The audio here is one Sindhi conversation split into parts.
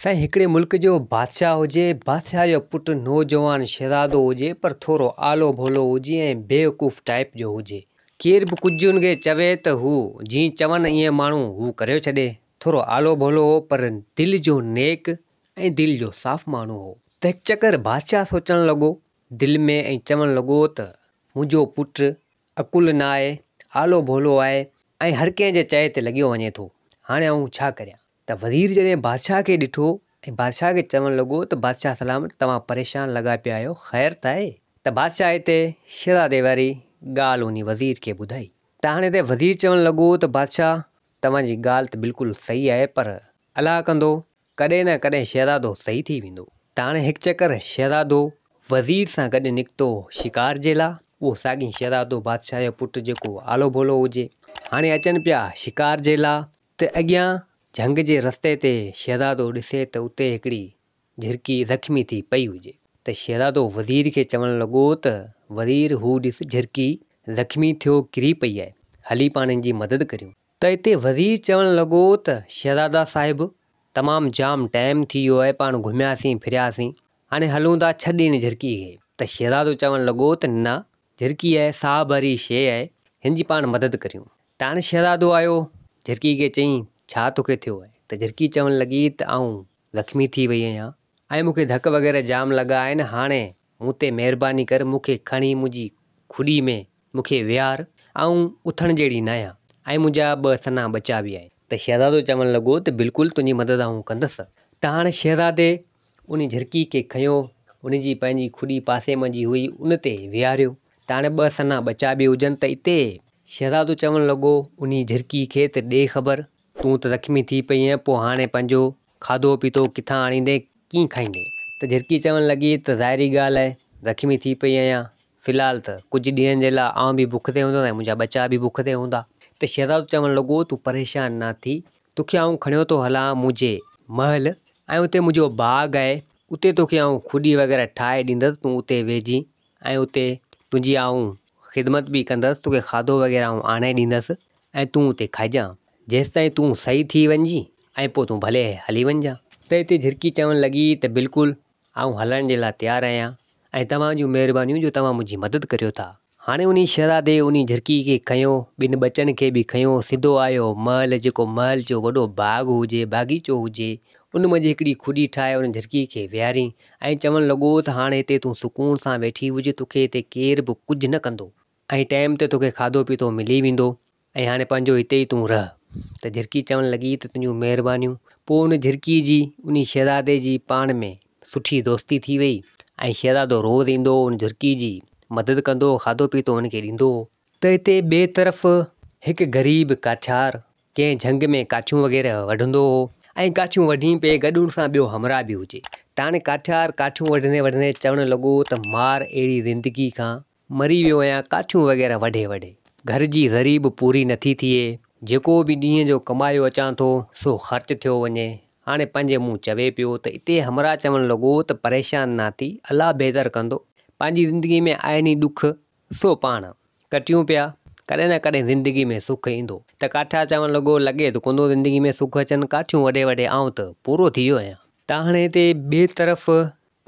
سائين هڪڙي ملڪ جو بادشاهه هجي، بادشاهه جو پٽ نوجوان شهزادو هجي پر ٿورو آلو ڀولو هجي ۽ بيوقوف ٽائيپ جو هجي. ڪير به ڪجهه ان کي چوي ته هو جيئن چون ائين ماڻهو هو ڪريو ڇڏي. ٿورو آلو ڀولو هو پر دل جو نيڪ ۽ دل جو صاف ماڻهو هو. ته هڪ چڪر بادشاهه سوچڻ لڳو دل ۾ ۽ چوڻ لڳو ته منهنجو پٽ عقل نه آهي، آلو ڀولو آهي ۽ هر ڪنهن جي چئي تي لڳيو وڃي ٿو. هاڻي آئون ڇا ڪريان؟ ته وزير جڏهن بادشاهه کي ڏٺو ۽ بادشاهه کي چوڻ لڳو ته بادشاهه سلامت توهان پريشان لڳا پيا آهيو خير ته آهي؟ ته بادشاهه هتي شهزادي واري ڳالهه انهي وزير کي ٻڌائي ته هاڻي هتي وزير چوڻ لڳو ته بادشاهه توهان جي ڳالهه ته بلڪل صحيح آهي پر الله ڪندو ڪڏهن نه ڪڏهن شهزادو صحيح ٿي ويندو. ته هاڻي هڪ چڪر شهزادو وزير سان گڏ نڪتو شڪار جي لا اهو ساڳي شهزادو بادشاهه جو پٽ جيڪو آلو ڀولو هجي هاڻي اچن پيا شڪار جي لا ته اڳيان جهنگ جي رستي تي شهزادو ڏسي ته اتي هڪڙي جهرڪي زخمي ٿي پئي هجي ته شهزادو وزير کي چوڻ لڳو ته وزير هو ڏس جهرڪي زخمي ٿيو ڪري پئي آهي هلي پاڻ هن جي مدد ڪريون. ته اتي وزير چوڻ لڳو ته شهزادا صاحب تمام جام ٽائيم ٿي ويو آهي پاڻ گهمياسين ڦرياسين هاڻي هلون ٿا ڇڏ هن جهرڪي کي ته شهزادو چوڻ لڳو ته نه جهرڪي آهي ساهه ڀري شيء آهي هن جي پاڻ مدد ڪريون. ته هاڻي شهزادو آيو، جهرڪي کي چيائين، ڇا توکي ٿيو آهي؟ ته جهرڪي چوڻ لڳي ته آئون زخمي ٿي وئي آهيان ۽ مون کي ڌڪ وغيره جام لڳا آهن، هاڻي مون تي مهرباني ڪر، مون کي کڻي منهنجي کڏي ۾ مون کي ويهار، آئون اٿڻ جهڙي ناهيان ۽ منهنجا ٻه سنها ٻچا به آهن. ته شهزادو چوڻ لڳو ته بلڪل تنهنجي مدد آئون ڪندس. ته هاڻي شهزادي ان جهرڪي کي کنيو، ان جي پنهنجي کڏي پاسي منجهي هئي، ان تي ويهاريو ته هاڻي ٻه سنها ٻچا به هجن ته اتي. شهزادو چوڻ لڳو، انهي جهرڪي کي ته ڏي خبر، تون ته زخمي ٿي پئي آهين، پوء هاڻي پنهنجو کاڌو پيتو ڪٿان آڻيندين، ڪيئن کائيندين؟ ته جهرڪي چوڻ لڳي ته ظاهري ڳالهه آهي، زخمي ٿي پئي آهيان، في الحال ته ڪجهه ڏينهن جي لاء آئون به بک تي هوندس ۽ منهنجا ٻچا به بک تي هوندا. ته شهزادو چوڻ لڳو، تون پريشان نه ٿي، توکي آئون کڻيو ٿو هلان منهنجي محل ۽ اتي منهنجو باغ آهي، اتي توکي آئون کڏي وغيره ٺاهي ڏيندس، تون اتي ويهجين ۽ اتي تنهنجي آئون خدمت به ڪندس، توکي کاڌو وغيره آئون آڻي ڏيندس ۽ تون اتي کائجان، جيستائين تون صحيح ٿي وڃجين ۽ پوء تون ڀلي هلي وڃجان. ته اتي جهرڪي چوڻ لڳي ته بلڪل آئون هلڻ جي لاء تيار آهيان ۽ توهان جون مهربانيون جو توهان منهنجي مدد ڪريو ٿا. هاڻي انهي شهزادي انهي جهرڪي کي کنيو، ٻن ٻچن کي به کنيو، سڌو آيو محل، جيڪو محل جو وڏو باغ هجي، باغيچو هجي، ان منجهه هڪڙي کڏي ٺاهي ان جهرڪي کي ويهارين ۽ چوڻ لڳو ته هاڻي هتي تون سڪون سان ويٺي هج، توکي هتي ڪير به ڪجهه نه ڪندو ۽ ٽائيم تي توکي کاڌو پيتو ملي ويندو. ۽ هاڻي پنهنجو هتي ئي تون رهه. ته جهرڪي چوڻ لڳي ته تنهنجون مهربانيون. پوء ان جهرڪي جي انهي شهزادي جي پاڻ ۾ سٺي دوستي ٿي وئي ۽ شهزادو روز ايندو هو ان جهرڪي جي مدد ڪندو هو کاڌو پيتو هن کي ڏيندو هو. ته هتي ٻئي طرف هڪ غريب ڪاٺيار ڪنهن جهنگ ۾ ڪاٺيون وغيره وڍندو هو ۽ ڪاٺيون وڍين پئي گڏ ان سان ٻيو همراهه به هجي. ته هاڻي ڪاٺيار ڪاٺيون وڍندي وڍندي چوڻ لڳو ته مار اهڙي زندگي کان مري ويو آهيان ڪاٺيون وغيره وڍي وڍي. گهر جي ذري به پوري نٿي ٿئي. جيڪو به ڏينهن جو ڪمايو اچان ٿو سو خرچ ٿيو وڃي. هاڻي پنهنجي منهن چوي پيو ته اتي همراهه چوڻ لڳو ته پريشان نه ٿي الله بهتر ڪندو. پنهنجي زندگي ۾ آهن ئي ڏک سو پاڻ ڪٽيون پيا. ڪڏهن نه ڪڏهن زندگي ۾ سک ايندو. ته ڪاٺيار چوڻ لڳو لڳي ته ڪوندو زندگي ۾ سک اچن ڪاٺيون وڍي وڍي آئون ته پورو ٿي ويو آهيان. ته هاڻي هتي ٻئي طرف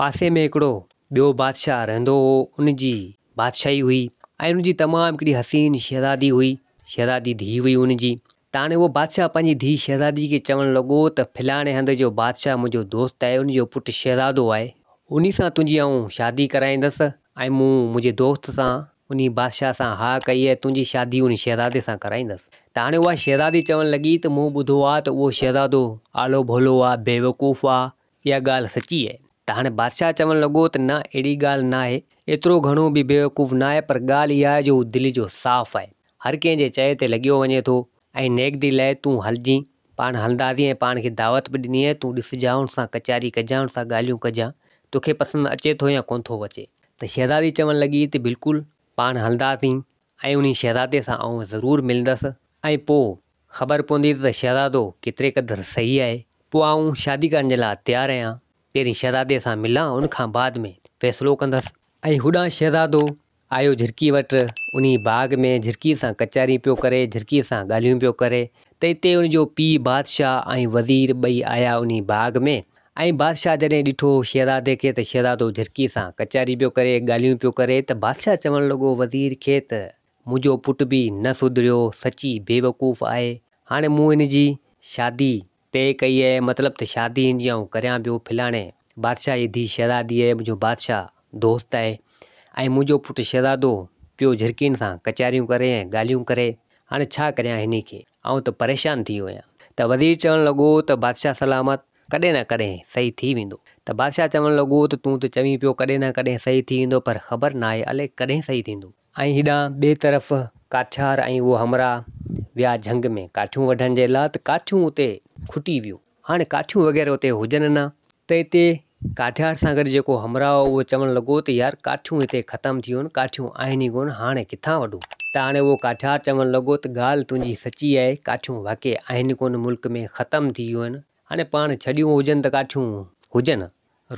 پاسي ۾ هڪڙو ٻيو بادشاهه رهندو هو، ان جي بادشاهي هئي ۽ ان جي تمام هڪڙي حسين شهزادي هئي، شهزادي ڌيء هئي ان جي. ته هاڻي اهو بادشاهه پنهنجي ڌيء شهزادي کي چوڻ لڳو ته فلاڻي هنڌ جو بادشاهه منهنجو دوست آهي، ان جو پٽ شهزادو آهي، انهي سان تنهنجي آئون شادي ڪرائيندس ۽ مون منهنجي دوست سان انهي بادشاهه سان ها ڪئي آهي، تنهنجي شادي انهي شهزادي سان ڪرائيندس. ته هاڻي اها شهزادي چوڻ لڳي ته مون ٻڌو آهي ته اهو شهزادو آلو ڀولو آهي، بيوقوف آهي، اها ڳالهه سچي آهي ته هاڻي بادشاهه چوڻ لڳو ته نه اهڙي ڳالهه ناهي، ايترو گهڻو به بيوقوف ناهي پر ڳالهه اها آهي جو هو دل جو صاف آهي، هر ڪنهن جي چئي تي لڳيو وڃي ٿو ۽ نيڪ دل آهي، تون هلجين، پاڻ هلنداسين ۽ پاڻ کي دعوت به ڏني آهي، تون ڏسجان ان سان ڪچهري ڪجان، ان سان ڳالهيون ڪجان، توکي پسند اچي ٿو يا ڪونه ٿو اچي. ته شهزادي چوڻ لڳي ته بلڪل پاڻ هلنداسين ۽ انهي شهزادي سان آئون ضرور ملندس ۽ پوء خبر پوندي ته شهزادو ڪيتري قدر صحيح آهي. پوء آئون شادي ڪرڻ جي لاء تيار آهيان. پهرين شهزادي سان ملان ان کان بعد ۾ فيصلو ڪندس. ۽ هوڏانهن شهزادو آيو جهرڪي وٽ انهي باغ ۾ جهرڪي سان ڪچهري پيو ڪري، جهرڪي سان ڳالهيون پيو ڪري ته اتي ان جو پيء بادشاهه ۽ وزير ٻئي آيا انهي باغ ۾ ۽ بادشاهه جڏهن ڏٺو شهزادي کي ته شهزادو جهرڪي سان ڪچهري پيو ڪري، ڳالهيون پيو ڪري ته بادشاهه چوڻ لڳو وزير کي ته منهنجو پٽ به نه سڌريو، سچي بيوقوف آهي، هاڻي مون هن جي شادي طئي ڪئي آهي، مطلب ته شادي هن جي آئون ڪريان پيو، فلاڻي بادشاهه جي ڌيء شهزادي آهي، منهنجو بادشاهه دوست آهي ۽ منهنجو پٽ شهزادو پيو جهرڪين سان ڪچهريون ڪري ۽ ڳالهيون ڪري، هاڻي ڇا ڪريان هن کي، آئون ته پريشان ٿي ويو آهيان. ته وزير چوڻ لڳو ته بادشاهه سلامت ڪڏهن نه ڪڏهن صحيح ٿي ويندو. ته بادشاهه چوڻ لڳو ته تون ته چوين پيو ڪڏهن نه ڪڏهن صحيح ٿي ويندو پر خبر ناهي الائي ڪڏهن صحيح ٿيندو. ۽ هيڏانهن ٻئي طرف ڪاٺيار ۽ اهو همراهه ويا جهنگ ۾ ڪاٺيون وڍڻ جي لاء ته ڪاٺيون اتي کٽي ويون. هاڻي ڪاٺيون وغيره اتي هجن نه ته اتي ڪاٺيار سان گڏ جيڪو همراهه هو اهو چوڻ لڳو ته يار ڪاٺيون هتي ختم ٿي ويون ڪاٺيون آهن ئي ڪونه هاڻي ڪٿان وڍون ته هاڻي اهو ڪاٺيار چوڻ لڳو ته ڳالهه تنهنجي سچي آهي ڪاٺيون واقعي آهن ڪونه ملڪ ۾ ختم ٿي ويون آهن هاڻي پاڻ ڇڏيون هجن ته ڪاٺيون هجن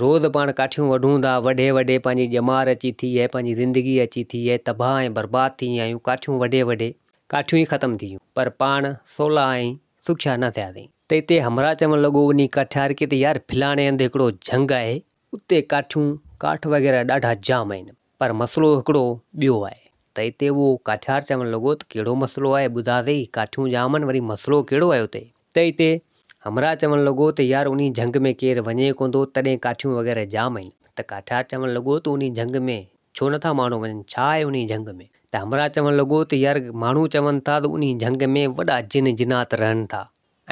روز پاڻ ڪاٺيون وڍون ٿا وڍي وڍي پنهنجي ڄمار اچي ٿي آهي پنهنجي زندگي اچي ٿي آهي تباهه ۽ برباد ٿي ويا آهيون ڪاٺيون وڍي وڍي ڪاٺيون ئي ختم ٿي ويون پر پاڻ سولا ۽ سکيا نه ٿياسين. ته اتي همراهه چوڻ لڳو انهي ڪاٺيار کي ته يار فلاڻي هنڌ هڪڙو جهنگ آهي اتي ڪاٺيون ڪاٺ وغيره ڏاڍا جام آهن پر مسئلو هڪڙو ٻيو آهي ته اتي اهو ڪاٺيار چوڻ لڳو ته ڪهڙو مسئلو آهي ٻڌاء سهي ڪاٺيون جام آهن وري مسئلو ڪهڙو آهي اتي ته اتي همراهه چوڻ لڳو ته يار انهي جهنگ ۾ ڪير وڃي ڪونه ٿو تڏهن ڪاٺيون وغيره جام آهن ته ڪاٺيار چوڻ لڳو ته انهي جهنگ ۾ ڇو نٿا ماڻهو وڃن ڇا آهي انهي جهنگ ۾ ته همراهه چوڻ لڳو ته يار ماڻهو چون ٿا ته انهي جهنگ ۾ وڏا جن جنات رهن ٿا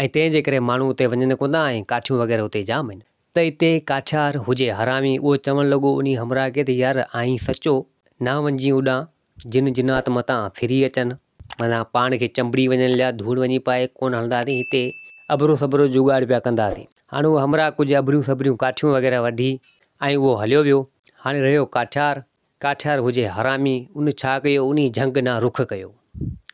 ۽ تنهن جي ڪري ماڻهو اتي وڃن ڪونه ٿا ۽ ڪاٺيون وغيره اتي جام آهن ته اتي ڪاٺيار هجي حرامي اهو چوڻ لڳو انهي همراهه کي ته يار آهين سچو نه وڃجين اڏان جن جنات متان ڦري اچن معنيٰ پاڻ کي چنبڙي وڃن يا ڌوڙ وڃي پائي ڪونه هلنداسين هتي ابرو سبرو جڳاڙ پيا ڪنداسين هاڻي اهو همراهه ڪجهه ابريون سبريون ڪاٺيون وغيره وڍي ۽ اهو هليو ويو. هاڻي رهيو ڪاٺيار، ڪاٺيار هجي حرامي، ان ڇا ڪيو انهي جهنگ ڏانهن رخ ڪيو.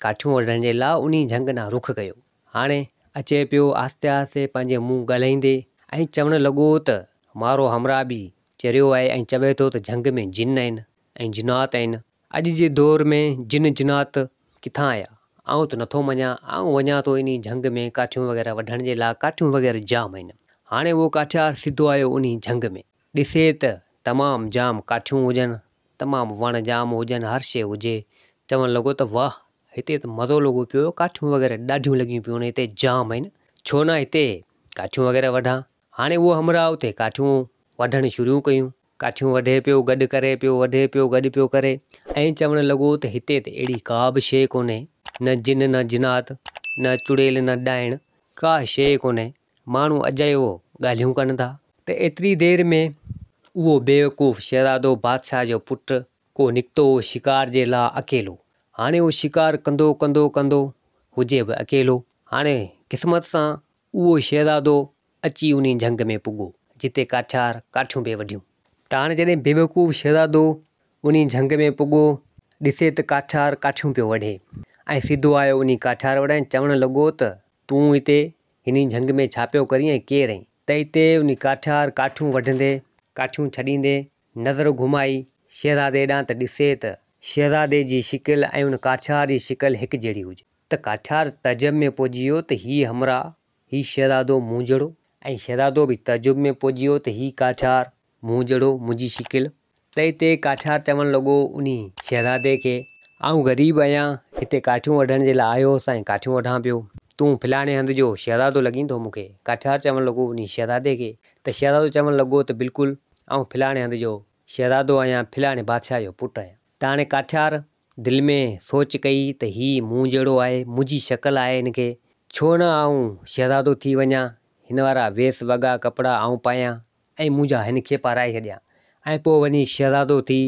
ڪاٺيون وڍڻ جي لاء انهي جهنگ ڏانهن رخ ڪيو. هاڻي اچي پيو آهستي آهستي پنهنجي منهن ڳالهائيندي ۽ چوڻ لڳو ته مارو همراهه به چريو آهي ۽ چوي ٿو ته جهنگ ۾ جن آهن ۽ جنات آهن. اڄ جي دور ۾ جن جنات ڪٿان آيا؟ آئون ته نٿو مڃان. آئون وڃان ٿو انهي جهنگ ۾ ڪاٺيون وغيره وڍڻ جي لاء. ڪاٺيون وغيره جام آهن. هاڻي اهو ڪاٺيار سڌو آيو انهي جهنگ ۾. ڏسي ته تمام جام ڪاٺيون هجن، تمام وڻ جام هجن، هر شيء هجي. چوڻ لڳو ته واهه! هتي ته مزو لڳو پيو، ڪاٺيون وغيره ڏاڍيون لڳيون پيون آهن، هتي جام آهن، ڇو نه هتي ڪاٺيون وغيره وڍان. هاڻي اهو همراهه اتي ڪاٺيون وڍڻ شروع ڪيون. ڪاٺيون وڍي پيو، گڏ ڪري پيو، وڍي پيو، گڏ پيو ڪري ۽ چوڻ لڳو ته هتي ته اهڙي ڪا به شيء ڪونهي، نه جن نه جنات، نه چڙيل نه ڏائڻ، ڪا شيء ڪونهي، ماڻهو اجايو ڳالهيون ڪن ٿا. ته ايتري دير ۾ اهو بيوقوف شهزادو بادشاهه جو پٽ ڪو نڪتو هو شڪار جي لاء اڪيلو. هاڻي اهو شڪار ڪندو ڪندو ڪندو هجي به اڪيلو. هاڻي قسمت سان اهو شهزادو اچي انهي جهنگ ۾ پڳو، جتي ڪاٺيار ڪاٺيون پئي وڍيون. ته هاڻي جڏهن بيوقوف شهزادو انهي جهنگ ۾ پڳو، ڏسي ته ڪاٺيار ڪاٺيون پيو وڍي ۽ سڌو آيو انهي ڪاٺيار وٽ ۽ چوڻ لڳو ته تون هتي هني جهنگ ۾ ڇا پيو ڪرين ۽ ڪير آهين؟ ته اتي انهي ڪاٺيار ڪاٺيون وڍندي، ڪاٺيون ڇڏيندي، نظر گهمائي شهزادي ڏانهن ته ڏسي ته شهزادي جي شڪل ۽ ان ڪاٺيار جي شڪل هڪجهڙي هجي. ته ڪاٺيار تعجب ۾ پئجي ويو ته هي همراهه هي شهزادو مون جهڙو؟ ۽ شهزادو به تعجب ۾ پئجي ويو ته هي ڪاٺيار مون جهڙو، منهنجي شڪل؟ تنهن تي ڪاٺيار چوڻ لڳو انهي شهزادي کي، آئون غريب آهيان، هتي ڪاٺيون وڍڻ جي لاء آيو هوس ۽ ڪاٺيون وڍان پيو، تون فلاڻي هنڌ جو شهزادو لڳين ٿو مون کي. ڪاٺيار چوڻ لڳو انهي شهزادي کي ته شهزادو چوڻ لڳو ته بلڪل، آئون فلاڻي هنڌ جو شهزادو آهيان، فلاڻي بادشاهه جو پٽ آهيان. ته هاڻي ڪاٺيار دل ۾ سوچ ڪئي ته هي مون جهڙو آهي، منهنجي شڪل آهي هن کي، ڇو نه آئون شهزادو ٿي وڃان، هن وارا ويس وڳا ڪپڙا آئون پايان ۽ منهنجا هن کي پارائي ڇڏيان ۽ پوء وڃي شهزادو ٿي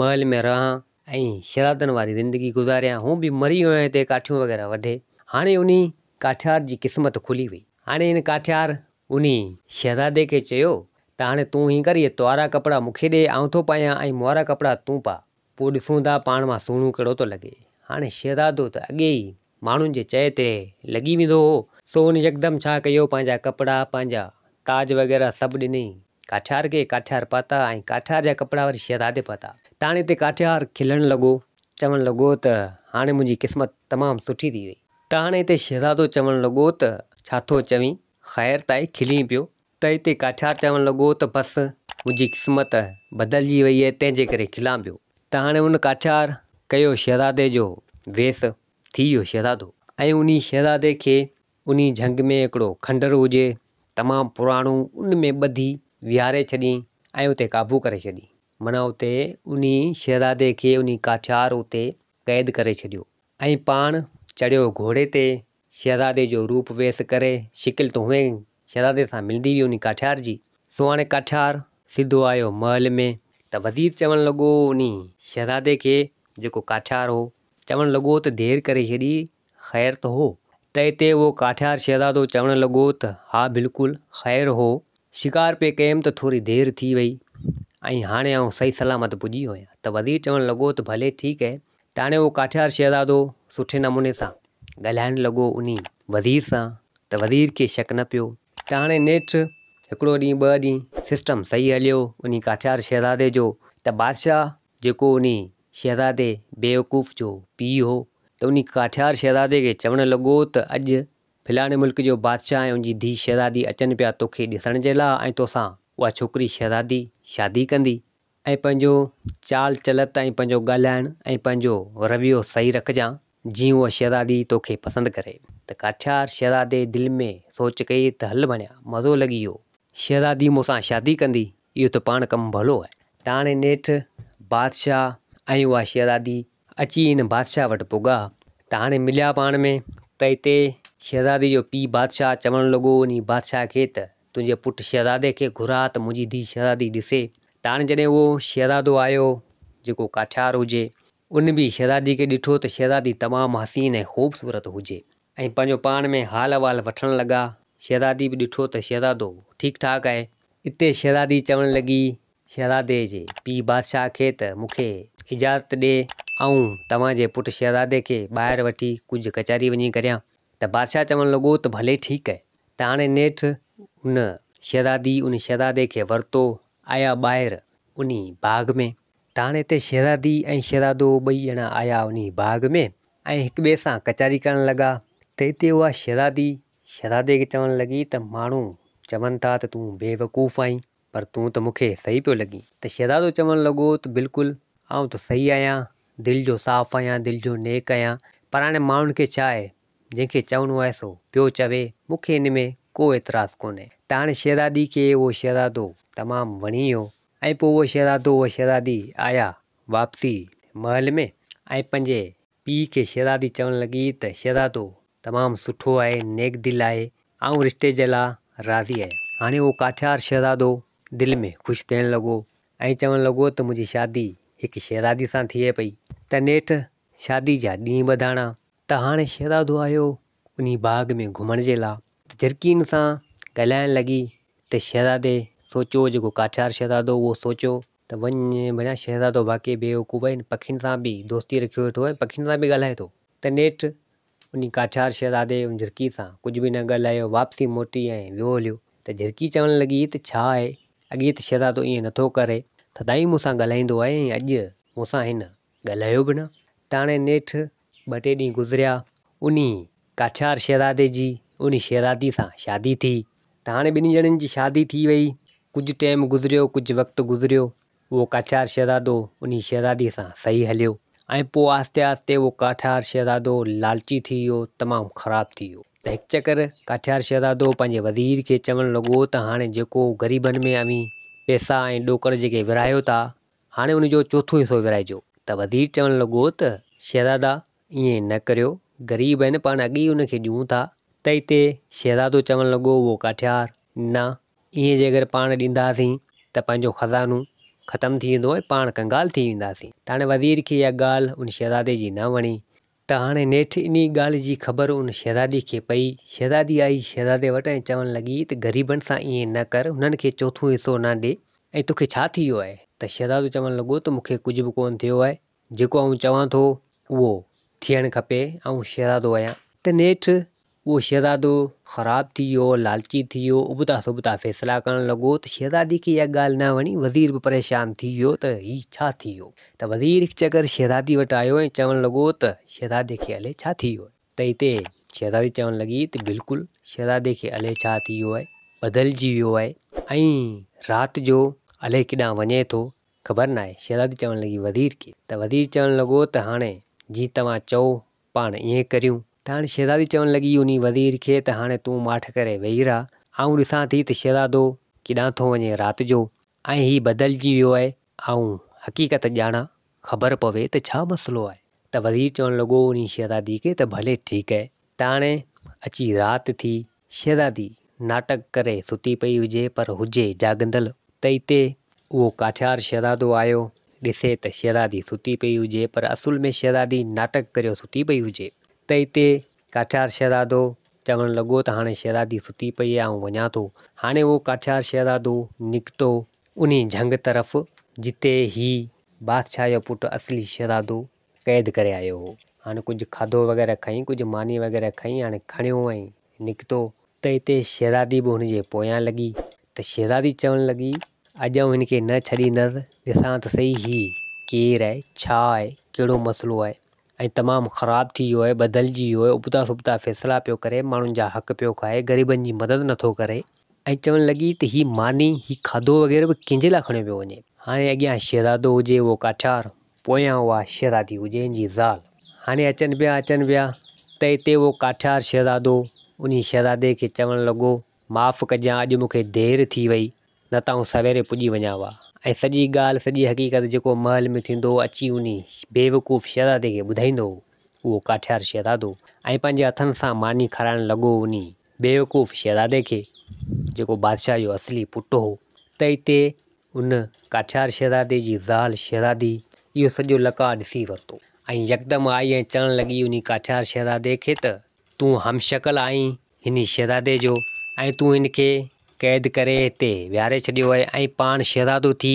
محل ۾ رهان ۽ شهزادن واري زندگي گذاريان، هون به مري ويو آهيان هتي ڪاٺيون وغيره وڍي. هاڻي انهي ڪاٺيار جي قسمت کلي وئي. هاڻي هن ڪاٺيار انهي شهزادي کي چيو ته هاڻي تون هيئن ڪر اهي توارا ڪپڙا مون کي ڏي آئون ٿو پايان ۽ مون وارا ڪپڙا تون پاء. پوء ڏسون ٿا پاڻ مان سهڻو ڪهڙو ٿو لڳي. هاڻي شهزادو ته اڳي ئي ماڻهن جي چئي تي لڳي ويندو هو، سو هن يڪدم ڇا ڪيو، پنهنجا ڪپڙا، پنهنجا تاج وغيره سڀ ڏنئي ڪاٺيار کي، ڪاٺيار پاتا ۽ ڪاٺيار جا ڪپڙا وري شهزادي پاتا. ته هاڻي هتي ڪاٺيار کلڻ لڳو، چوڻ لڳو ته هاڻي منهنجي قسمت تمام سٺي ٿي وئي. ته هاڻي هتي شهزادو چوڻ لڳو ته ڇا ٿو چوين، خير ته آهي، کلين پيو. ته اتي ڪاٺيار چوڻ لڳو ته بس منهنجي قسمت بدلجي وئي آهي تنهن جي ڪري کلان پيو. ته هاڻي ان ڪاٺيار ڪيو شهزادي جو ويس ٿي ويو شهزادو ۽ انهي شهزادي کي انهي جهنگ ۾ هڪڙو کنڊر هجي تمام پراڻو ان ۾ ٻڌي ويهاري ڇڏيائين ۽ اتي قابو ڪري ڇڏيائين معنيٰ اتي انهي شهزادي کي انهي ڪاٺيار اتي قيد ڪري ڇڏيو ۽ پاڻ چڙهيو گهوڙي تي شهزادي جو روپ ويس ڪري، شڪل ته هونئن شهزادي سان ملندي هئي انهي ڪاٺيار جي. سو هاڻي ڪاٺيار سڌو آيو محل ۾ ته وزير چوڻ لڳو انهي شهزادي کي جيڪو ڪاٺيار هو، چوڻ لڳو ته دير ڪري ڇڏي خير ته هو. ته اتي اهو ڪاٺيار شهزادو چوڻ لڳو ته ها بلڪل خير هو، شڪار پئي ڪيم ته ٿوري دير ٿي وئي ۽ هاڻي آئون صحيح سلامت پڄي ويو آهيان. ته وزير چوڻ لڳو ته ڀلي ٺيڪ اهي. ته هاڻي اهو ڪاٺيار شهزادو سٺي نموني سان ڳالهائڻ لڳو انهي وزير سان ته وزير کي شڪ نه پيو. ته هاڻي نيٺ هڪڙو ڏينهن ٻه ڏينهن سسٽم صحيح هليو انهي ڪاٺيار شهزادي جو ته بادشاهه جيڪو انهي شهزادي بيوقوف جو پيء هو ته انهي ڪاٺيار شهزادي کي چوڻ لڳو ته اڄ فلاڻي ملڪ جو بادشاهه ۽ ان جي ڌيء شهزادي اچن پيا توکي ڏسڻ جي لاء ۽ توسان اها ڇوڪري شهزادي شادي ڪندي ۽ پنهنجو چال چلت ۽ پنهنجو ڳالهائڻ ۽ پنهنجو رويو صحيح رکجان جيئن اها شهزادي توکي پسند ڪري. ته ڪاٺيار شهزادي دل ۾ سوچ ڪئي ته هل ڀڻيا مزو لڳي ويو شهزادي مون سان شادي ڪندي اهو ته پاڻ ڪم ڀلو آهي. ته هاڻي نيٺ بادشاهه ۽ اها شهزادي اچي ان بادشاهه وٽ پڳا ته هاڻي مليا پاڻ ۾ ته اتي شهزادي جو پيء بادشاهه چوڻ لڳو انهي بادشاهه کي ته تنهنجي پٽ شهزادي کي گهراء ته منهنجي ڌيء شهزادي ڏسي. ته هاڻي جڏهن اهو شهزادو آيو جيڪو ڪاٺيار هجي، ان به شهزادي کي ڏٺو ته شهزادي تمام حسين ۽ خوبصورت هجي ۽ پنهنجو پاڻ ۾ حال احوال وٺڻ لڳا. شهزادي به ڏٺو ته شهزادو ٺيڪ ٺاڪ آهي. اتي شهزادي چوڻ لڳي شهزادي جي پيء بادشاهه کي ته مون کي اجازت ڏي آئون توهان جي پٽ شهزادي کي ٻاهر وٺي ڪجهه ڪچهري وڃي ڪريان. ته بادشاهه چوڻ لڳو ته ڀلي ٺيڪ آهي. ته هاڻي نيٺ ان شهزادي ان شهزادي کي ورتو، آيا ٻاهر انهي باغ ۾. ته هاڻي هتي شهزادي ۽ شهزادو ٻئي ڄڻا آيا انهي باغ ۾ ۽ هڪ ٻئي سان ڪچهري ڪرڻ لڳا. ته هتي اها شهزادي شهزادي کي چوڻ لڳي ته ماڻهو چون ٿا ته تون بيوقوف آهين، پر تون ته مون کي صحيح پيو لڳين. ته شهزادو چوڻ لڳو ته بلڪل آئون ته صحيح آهيان، دل جو صاف آهيان، دل جو نيڪ آهيان، پر هاڻي ماڻهن کي ڇا آهي، جنهن کي چوڻو آهي سو پيو چوي، مون کي ان ۾ ڪو اعتراض ڪونهي. ته هاڻي شهزادي کي اهو شهزادو تمام وڻي ويو ۽ پوء اهو شهزادو اها شهزادي آيا واپسي محل ۾ ۽ پنهنجي پيء کي شهزادي چوڻ لڳي ته شهزادو تمام سٺو آهي، نيڪ دل آهي، آئون رشتي جي لاء راضي آهيان. هاڻي اهو ڪاٺيار شهزادو دل ۾ خوش ٿيڻ لڳو ۽ چوڻ لڳو ته منهنجي شادي هڪ شهزادي سان ٿئي پئي. ته نيٺ شادي جا ڏينهن ٻڌاڻا ته هاڻي شهزادو آيو انهي باغ ۾ گهمڻ جي لاء ته جرڪين سان ڳالهائڻ لڳي ته شهزادي سوچيو جيڪو ڪاٺيار شهزادو اهو سوچيو ته وڃ ڀڃان شهزادو واقعي بيوقوف آهي هن پکين سان به دوستي رکيو ويٺو آهي پکين سان به ڳالهائي ٿو ته نيٺ انهي ڪاٺيار شهزادي ان جرڪي سان ڪجهه به نه ڳالهايو واپسي موٽي ۽ ويو هليو ته جرڪي چوڻ لڳي ته ڇا آهي اڳي ته شهزادو ائين نٿو ڪري سدائين مون سان ڳالهائيندو آهي ۽ اڄ مون سان هن ڳالهايو به نه. ته هاڻي نيٺ ٻه ٽي ڏينهن گذريا. انهي ڪاٺيار شهزادي جي انهي شهزادي سان شادي ٿي. ته هاڻي ٻنهي ڄڻن جي شادي ٿي وئي. ڪجهه ٽيم گذريو، ڪجهه وقت گذريو. اهو ڪاٺيار شهزادو انهي شهزادي سان صحيح هليو ۽ پوء آهستي آهستي اهو ڪاٺيار شهزادو لالچي ٿي ويو، تمام خراب ٿي ويو. ته هڪ چڪر ڪاٺيار شهزادو پنهنجي وزير کي چوڻ لڳو ته هاڻي جيڪو غريبن ۾ اوهين پئسا ۽ ڏوڪڙ جيڪي ورهايو ٿا، هاڻي ان جو چوٿون حصو ورهائجو. ته وزير چوڻ لڳو ته، شهزادا ائين نه ڪريو، غريب آهن پاڻ اڳي ئي ان کي ڏيون ٿا. ته اتي شهزادو چوڻ لڳو اهو ڪاٺيار، نه، ائين جيڪر پاڻ ڏينداسين ته پنهنجو خزانو ختم ٿي ويندو ۽ پاڻ ڪنگال ٿي وينداسين. ته هاڻي وزير کي اها ڳالهه ان شهزادي جي نه وڻي. ته هاڻي نيٺ انهي ڳالهه جي خبر ان شهزادي کي پئي. شهزادي آئي شهزادي وٽ ۽ چوڻ لڳي ته غريبن سان ائين نه ڪر، هنن کي چوٿون حصو نه ڏي ۽ توکي ڇا ٿي ويو آهي؟ ته شهزادو چوڻ لڳو ته مون کي ڪجهه به ڪونه ٿيو آهي، جيڪو آئون چوان ٿو اهو ٿيڻ کپي، آئون شهزادو آهيان. ته نيٺ اهو شهزادو خراب ٿي ويو، لالچي ٿي ويو، ابتا سبتا فيصلا ڪرڻ لڳو ته شهزادي کي اها ڳالهه نه وڻي، وزير به پريشان ٿي ويو ته هي ڇا ٿي ويو؟ ته وزير هڪ چڪر شهزادي وٽ آيو ۽ چوڻ لڳو ته شهزادي کي الائي ڇا ٿي ويو آهي؟ ته اتي شهزادي چوڻ لڳي ته بلڪل شهزادي کي الائي ڇا ٿي ويو آهي. بدلجي ويو آهي ۽ رات جو الائي ڪيڏانهن وڃي ٿو خبر ناهي. شهزادي چوڻ لڳي وزير کي ته وزير چوڻ لڳو ته هاڻي جيئن توهان چئو پاڻ ائين ڪريون. ته هاڻي شهزادي چوڻ لڳي انهي وزير کي ته هاڻي تون ماٺ ڪري ويهي رهه، آئون ڏسان ٿي ته شهزادو ڪيڏانهن ٿو وڃي رات جو ۽ هي بدلجي ويو آهي، آئون حقيقت ڄاڻان، خبر پوي ته ڇا مسئلو آهي. ته وزير چوڻ لڳو انهي شهزادي کي ته ڀلي ٺيڪ آهي. ته هاڻي اچي رات ٿي، شهزادي ناٽڪ ڪري ستي پئي هجي پر هجي جاڳندل. ته اتي اهو ڪاٺيار شهزادو آيو، ڏسي ته شهزادي ستي پئي هجي پر اصل ۾ شهزادي ناٽڪ ڪريو ستي پئي هجي. ته اتي ڪاٺيار شهزادو چوڻ لڳو ته هاڻي شهزادي ستي پئي آهي آئون وڃان ٿو. هاڻي اهو ڪاٺيار شهزادو نڪتو انهي جهنگ طرف جتي هي بادشاهه جو پٽ اصلي شهزادو قيد ڪري آيو هو. هاڻي ڪجهه کاڌو وغيره کئي ڪجهه ماني وغيره کئي هاڻي کڻيو ۽ نڪتو ته اتي شهزادي به هن جي پويان لڳي ته شهزادي چوڻ لڳي، اڄ آئون هن کي نه ڇڏيندس، ڏسان ته سهي هي ڪير آهي، ڇا آهي، ڪهڙو مسئلو آهي ۽ تمام خراب ٿي ويو آهي، بدلجي ويو آهي، ابتا سبتا فيصلا پيو ڪري، ماڻهن جا حق پيو کائي، غريبن جي مدد نٿو ڪري ۽ چوڻ لڳي ته هي ماني، هي کاڌو وغيره به ڪنهن جي لاء کڻيو پيو وڃي. هاڻي اڳيان شهزادو هجي اهو ڪاٺيار، پويان اها شهزادي هجي هن جي زال. هاڻي اچن پيا اچن پيا ته اتي اهو ڪاٺيار شهزادو انهي شهزادي کي چوڻ لڳو، معاف ڪجان اڄ مون کي دير ٿي وئي، نه ته آئون سويري پڄي وڃان ها. ۽ سڄي ڳالهه سڄي حقيقت جيڪو محل ۾ ٿيندو هو اچي انهي بيوقوف شهزادي کي ٻڌائيندو هو. اهو ڪاٺيار شهزادو ۽ پنهنجي هٿن سان ماني کارائڻ لڳو انهي بيوقوف شهزادي کي، جيڪو بادشاهه جو اصلي پٽ هو. ته اتي ان ڪاٺيار شهزادي جي زال شهزادي اهو سڄو لقاء ڏسي ورتو ۽ يڪدم آئي ۽ چوڻ لڳي انهي ڪاٺيار شهزادي کي ته تون همشڪل آهين هن شهزادي جو ۽ تون هن کي قيد ڪري هتي ويهاري ڇڏيو آهي ۽ پاڻ شهزادو ٿي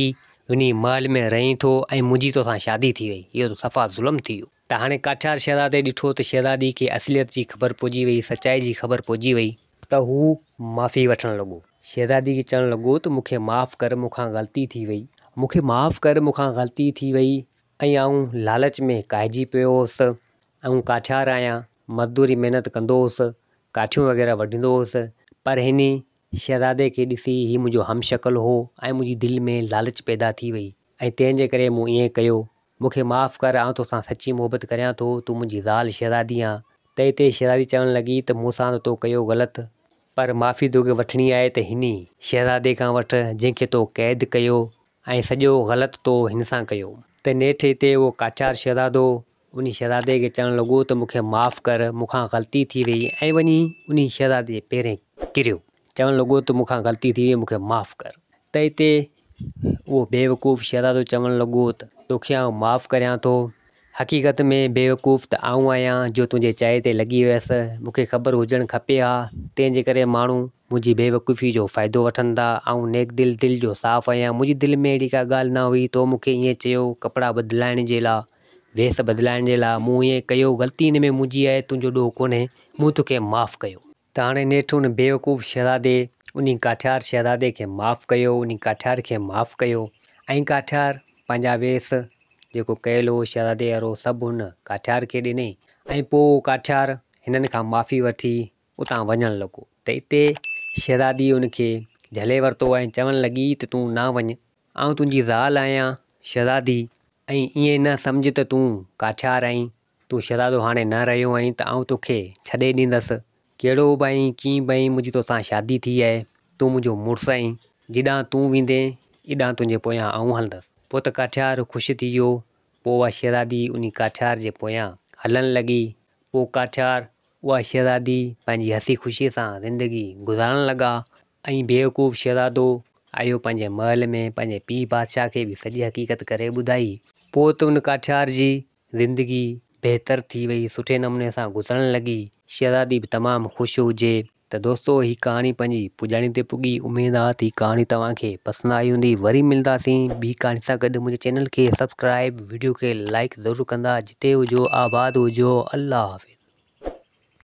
انهي محل ۾ رهين ٿو ۽ منهنجي توسان شادي ٿي وئي اهو ته صفا ظلم ٿي ويو. ته هاڻي ڪاٺيار شهزادي ڏٺو ته شهزادي کي اصليت جي خبر پئجي وئي، سچائي جي خبر پئجي وئي. ته هو معافي وٺڻ لڳو. شهزادي کي چوڻ لڳو ته مون کي معاف ڪر مون کان غلطي ٿي وئي. مون کي معاف ڪر مون کان غلطي ٿي وئي ۽ آئون لالچ ۾ ڪاهجي پيو هوس. آئون ڪاٺيار آهيان، مزدوري محنت ڪندو هوس، ڪاٺيون وغيره وڍيندو هوس، پر هن شهزادي کي ڏسي هي منهنجو هم شڪل هو ۽ منهنجي دل ۾ لالچ پيدا ٿي وئي ۽ تنهن جي ڪري مون ائين ڪيو. مون کي معاف ڪر، آئون توسان سچي محبت ڪريان ٿو، تون منهنجي زال شهزادي آن. ته اتي شهزادي چوڻ لڳي ته مون سان ته تو ڪيو غلط، پر معافي توکي وٺڻي آهي ته هن ئي شهزادي کان وٺ، جنهن کي تو قيد ڪيو ۽ سڄو غلط تو هن سان ڪيو. ته نيٺ اتي اهو ڪاٺيار شهزادو انهي شهزادي کي چوڻ لڳو ته مون کي معاف ڪر، مون کان غلطي ٿي وئي ۽ وڃي انهي شهزادي جي پيرين ڪريو. چوڻ لڳو ته مون کان غلطي ٿي وئي، مون کي معاف ڪر. ته اتي اهو بيوقوف شهزادو چوڻ لڳو ته توکي آئون معاف ڪريان ٿو. حقيقت ۾ بيوقوف ته آئون آهيان جو تنهنجي چئي تي لڳي ويس. مون کي خبر هجڻ کپي ها. تنهن جي ڪري ماڻهو منهنجي بيوقوفي جو فائدو وٺن ٿا. آئون نيڪ دل، دل جو صاف آهيان. منهنجي دل ۾ اهڙي ڪا ڳالهه نه هئي. تو مون کي ائين چيو ڪپڙا بدلائڻ جي لاء، ويس بدلائڻ جي لاء. مون ائين ڪيو. غلطي ان ۾ منهنجي آهي، تنهنجو ڏوهه ڪونهي. مون توکي معاف ڪيو. ته هاڻي نيٺ ان بيوقوف شهزادي انهي ڪاٺيار شهزادي کي معاف ڪيو، انهي ڪاٺيار کي معاف ڪيو ۽ ڪاٺيار پنهنجا ويس جيڪو ڪيل هو شهزادي وارو سڀ ان ڪاٺيار کي ڏنئي ۽ پوء اهو ڪاٺيار هنن کان معافي وٺي اتان وڃڻ لڳو ته اتي شهزادي ان کي جهلي ورتو ۽ چوڻ لڳي ته تون نه وڃ، آئون تنهنجي زال آهيان شهزادي ۽ ائين نه سمجهه ته تون ڪاٺيار آهين. تون شهزادو هاڻي نه رهيو آهين ته آئون توکي ڇڏي ڏيندس. ڪهڙو به آهين، ڪيئن به آهين، منهنجي توسان شادي ٿي آهي. تون منهنجو مڙس آهين. جيڏانهن تون ويندين، ايڏانهن تنهنجي پويان آئون هلندس. پوء ته ڪاٺيار خوش ٿي ويو. پوء اها شهزادي انهي ڪاٺيار جي پويان هلڻ لڳي. پوء ڪاٺيار اها شهزادي پنهنجي هسي خوشيء سان زندگي گذارڻ لڳا ۽ بيوقوف شهزادو آيو پنهنجي محل ۾ پنهنجي پيء بادشاهه کي به سڄي حقيقت ڪري ٻڌائي. پوء ته ان ڪاٺيار جي زندگي بهتر ٿي وئي سٺي نموني سان گذرڻ لڳي شهزادي به تمام خوش هجي ته دوستو هي ڪهاڻي پنهنجي پڄاڻي تي پڳي اميد آ ته هي ڪهاڻي توهان کي پسند آئي هوندي وري ملنداسين ٻي ڪهاڻي سان گڏ منهنجي چينل کي سبسڪرائب ويڊيو کي لائڪ ضرور ڪندا جتي هجو آباد هجو الله حافظ.